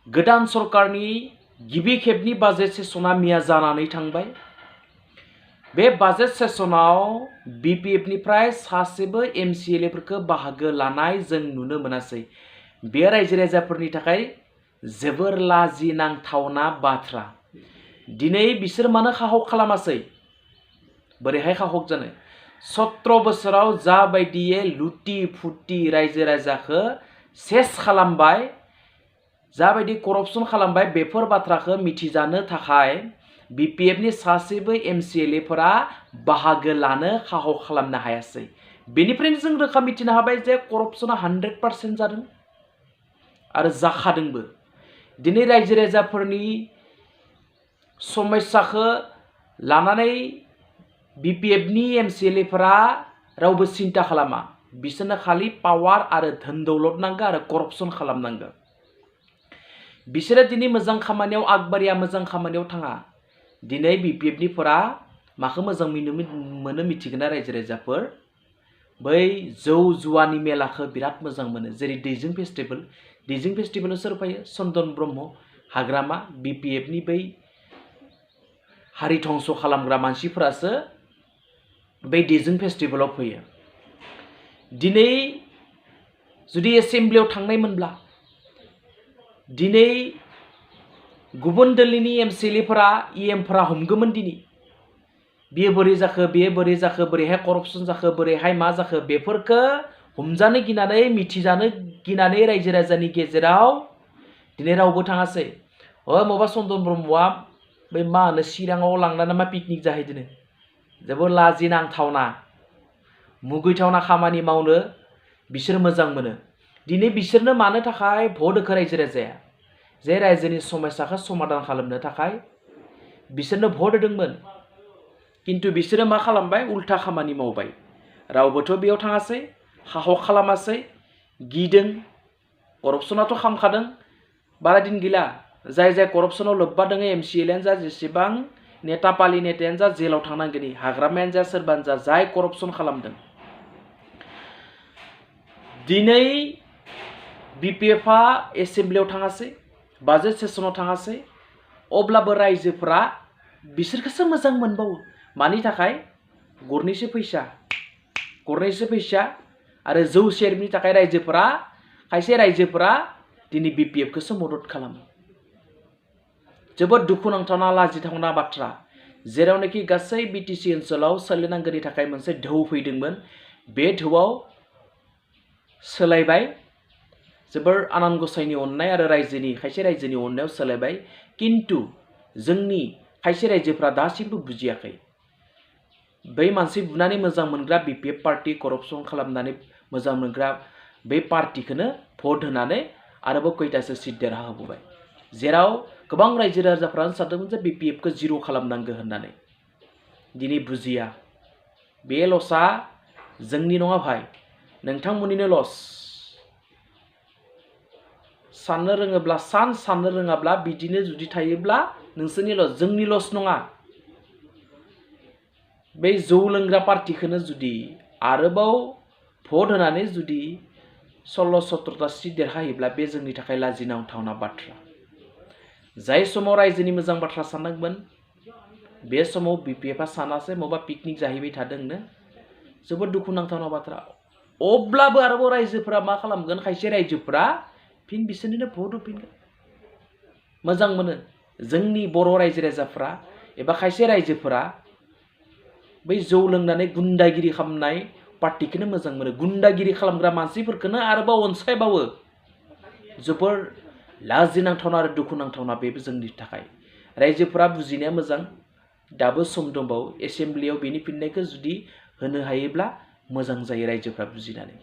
गोदान सरकारनि गिबि खेबनि बाजेट सेसना मिया जानानै थांबाय। बे बाजेट सेसनाव बिपिएफनिफ्राय सासेबो एमसिएलएफोरखौ बाहागो लानाय जों नुनो मोनासै। बे रायजो राजाफोरनि थाखाय जोबोर लाजिनांथावना बाथ्रा। दिनै बिसोर मानो साहस खालामासै? बोरैहाय साहस जानो? 17 बोसोराव जाबायदियै लुटि फुटि रायजो राजाखौ सेस खालामबाय, जाबायदि करपसन खालामबाय, बेफोर बाथ्राखौ मिथिजानो थाखाय बिपिएफनि सासेबो एमसिएलएफोरा बाहागो लानो साहस खालामनो हायासै। बेनिफ्रायनो जों रोखा मिथिनो हाबाय जे करपसना 100% जादों आरो जाखादोंबो। दिनै रायजो राजाफोरनि समस्याखौ लानानै बिपिएफनि एमसिएलएफोरा रावबो सिन्ता खालामा। बिसोरनो खालि पावार आरो धोन दौलत नांगौ आरो करपसन खालामनांगौ। बिसोरो दिनै मोजां खामानियाव आगबारिया, मोजां खामानियाव थाङा। दिनै बिपिएफनिफोरा माखौ मोजां मोनो मिथिगोना रायजो राजाफोर? बै जौ जुवानि मेलाखौ बिराद मोजां मोनो। जेरै दैजिं फेस्टिभेल, दैजिं फेस्टिभेलाव सोर फैयो? चन्दन ब्रह्म, हाग्रामा, बिपिएफनि बै हारि धंस खालामग्रा मानसिफोरासो बै दैजिं फेस्टिभेलाव फैयो। दिनै जुदि एसेम्ब्लियाव थांनायमोनब्ला दिनै गुबुन दोलोनि एमसिएलएफोरा इएमफोरा हमगौमोन। दिनै बियो बोरै जाखो, बियो बोरै जाखो, बोरैहाय करपसन जाखो, बोरैहाय मा जाखो, बेफोरखौ हमजानो गिनानै, मिथिजानो गिनानै रायजो राजानि गेजेराव दिनै रावबो थाङासै। मबा चन्दन ब्रह्मआ बै मा होनो चिराङाव लांनानै मा पिकनिक जाहैदों। जोबोर लाजिनांथावना, मुगैथावना खामानि मावनो बिसोर मोजां मोनो। दिनै बिसोरनो मानो थाखाय भट होखो रायजो राजाया? जे रायजोनि समस्याखौ समाधान खालामनो थाखाय बिसोरनो भट होदोंमोन। किन्तु बिसोरो मा खालामबाय? उल्था खामानि मावबाय। रावबोथ' बेयाव थाङासै, साहस खालामासै, गिदों। करपसनाथ' खामखादों, बारा दिन गैला। जाय जाय करपसनाव लोब्बा दङ, एमसिएलएआनो जा, जेसेबां नेता पालि नेतायानो जा, जेलाव थांनांगोन। हाग्रामायानो जा, सोरबानो जा, जाय करपसन खालामदों। दिनै बिपिएफआ एसेम्ब्लियाव थाङासै, बाजेट सेसनाव थाङासै, अब्लाबो रायजोफोरा बिसोरखौसो मोजां मोनबावो। मानि थाखाय? गरनैसो फैसा आरो जौ सेरेबनि थाखाय रायजोफोरा, खायसे रायजोफोरा दिनै बिपिएफखौसो मदद खालामो। जोबोद दुखुनांथावना, लाजिथावना बाथ्रा। जेरावनाखि गासै बिटिसि ओनसोलाव सोलिनांगौनि थाखाय मोनसे ढौ फैदोंमोन, बे ढौआव सोलायबाय। जोबोर आनान गसाइनि अननाय आरो खायसे रायजोनि अननायाव सोलायबाय। किन्तु जोंनि खायसे रायजोफ्रा दासिमबो बुजियाखै। बै मानसि बुनानै मोजां मोनग्रा बिपिएफ पार्टि, करपसन खालामनानै मोजां मोनग्रा बै पार्टिखौनो भट होनानै आरोबाव खैथासो सिट देरहाहोबोबाय। जेराव गोबां रायजो राजाफ्रानो सानदोंमोन जे बिपिएफखौ जिर' खालामनांगौ होननानै। दिनै बुजिया। बे लसआ जोंनि नङा भाइ, नोंथांमोननिनो लस। साननो रोङोब्ला साननो रोङाब्ला बिदिनो जुदि थायोब्ला नोंसोरनि लस, जोंनि लस नङा। बै जौ लोंग्रा पार्टिखौनो जुदि आरोबाव भट होनानै जुदि 16-17टा सिट देरहायोब्ला बे जोंनि थाखाय लाजिनांथावना बाथ्रा। जाय समाव रायजोनि मोजां बाथ्रा साननांगौमोन, बे समाव बिपिएफआ सानासै, मबा पिकनिक जाहैबाय थादोंनो। जोबोद दुखुनांथावना बाथ्रा। अब्लाबो आरोबाव रायजोफोरा मा खालामगोन? खायसे रायजोफोरा फिन बिसोरनिनो भट होफिनगोन। मोजां मोनो जोंनि बर' रायजो राजाफ्रा एबा खायसे रायजोफोरा बै जौ लोंनानै गुन्दागिरि खालामनाय पार्टिखौनो मोजां मोनो। गुन्दागिरि खालामग्रा मानसिफोरखौनो आरोबाव अनसायबावो। जोबोर लाजिनांथावना आरो दुखुनांथावना बेबो जोंनि थाखाय। रायजोफोरा बुजिनाया मोजां, दाबो सम दंबावो। एसेम्ब्लियाव बेनि फिननायखौ जुदि होनो हायोब्ला मोजां जायो रायजोफ्रा बुजिनानै।